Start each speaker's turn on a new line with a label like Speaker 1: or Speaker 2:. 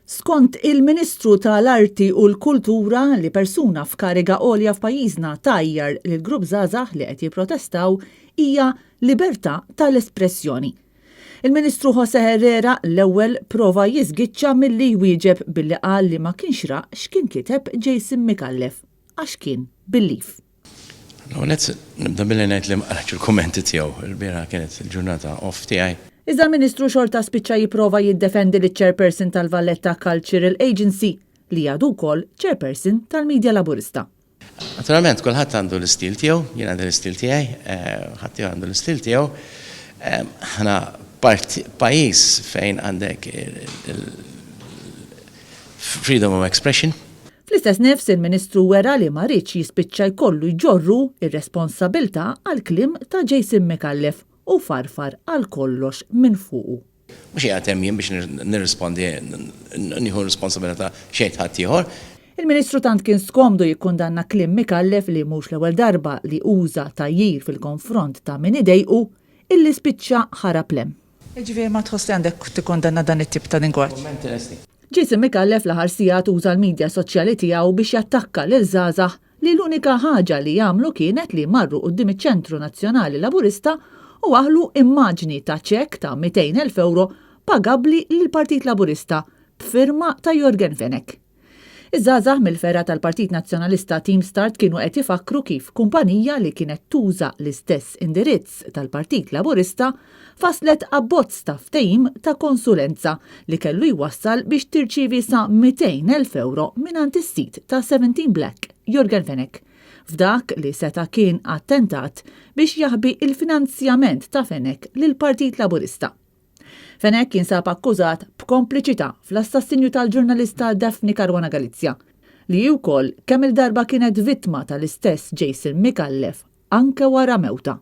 Speaker 1: Skont il-Ministru tal-Arti u l-Kultura li persuna f'kariga għolja f'pajjiżna tgħajjar lil grupp żgħażagħ li qed jipprotestaw hija libertà tal-espressjoni. Il-Ministru José Herrera l-ewwel prova jiżgiċċa milli jwieġeb billi qal li ma kienx ra x'kien kiteb Jason Micallef għax kien bil-leave.
Speaker 2: L-ewwel nett nibda billi ngħid li ma qrajtx il-kummenti tiegħu. Il-bieraħ kienet il-ġurnata off tiegħi.
Speaker 1: Iżda l-Ministru xorta spiċċa jipprova jiddefendi liċ-Chairperson tal-Valletta Cultural Agency, li għadu wkoll Chairperson tal-Media Laburista.
Speaker 2: Naturalment kulħadd għandu l-istil tiegħu, jien għandi l-istil tiegħi, ħaddieħor għandu l-istil tiegħu. Aħna pajjiż fejn għandek freedom of expression.
Speaker 1: Fl-istess nifs il-Ministru wera li ma riedx jispiċċa jkollu jġorr hu r-responsabilità għall-kliem ta' Jason Micallef u farfar għal kollox minn fuqu.
Speaker 2: Mhux qiegħed hemm jien biex nirrispondi, nieħu r-responsabilità x'jgħid ħaddieħor.
Speaker 1: Il-Ministru tant kien skomdu jikkundanna kliem Micallef li mhux l-ewwel darba li uża tgħajjir fil-konfront ta' min idejqu, illi spiċċa ħarab 'l hemm.
Speaker 3: Jiġifieri ma tħoss li għandek tikkundanna dan it-tip ta' lingwaġġ?
Speaker 2: Kummenti lesti.
Speaker 1: Jason Micallef l-aħħar sigħat uża l-midja soċjali tiegħu biex jattakka lil żgħażagħ li l-unika ħaġa li għamlu kienet li marru quddiem iċ-Ċentru Nazzjonali Laburista u waħħlu immaġni ta' ċekk ta' 200,000 ewro pagabbli lill-Partit Laburista b'firma ta' Yorgen Fenech. Iż-żgħażagħ mill-fergħa tal-Partit Nazzjonalista Team Start kienu qed ifakkru kif kumpanija li kienet tuża l-istess indirizz tal-Partit Laburista fasslet abbozz ta' ftehim ta' konsulenza li kellu jwassal biex tirċievi sa 200,000 ewro mingħand is-sid ta' Seventeen Black, Yorgen Fenech, f'dak li seta' kien attentat biex jaħbi l-finanzjament ta' Fenech lill-Partit Laburista. Fenech jinsab akkużat b'kompliċità fl-assassinju tal-ġurnalista Daphne Caruana Galizia, li hi wkoll kemm-il darba kienet vittma tal-istess Jason Micallef anke wara mewtha.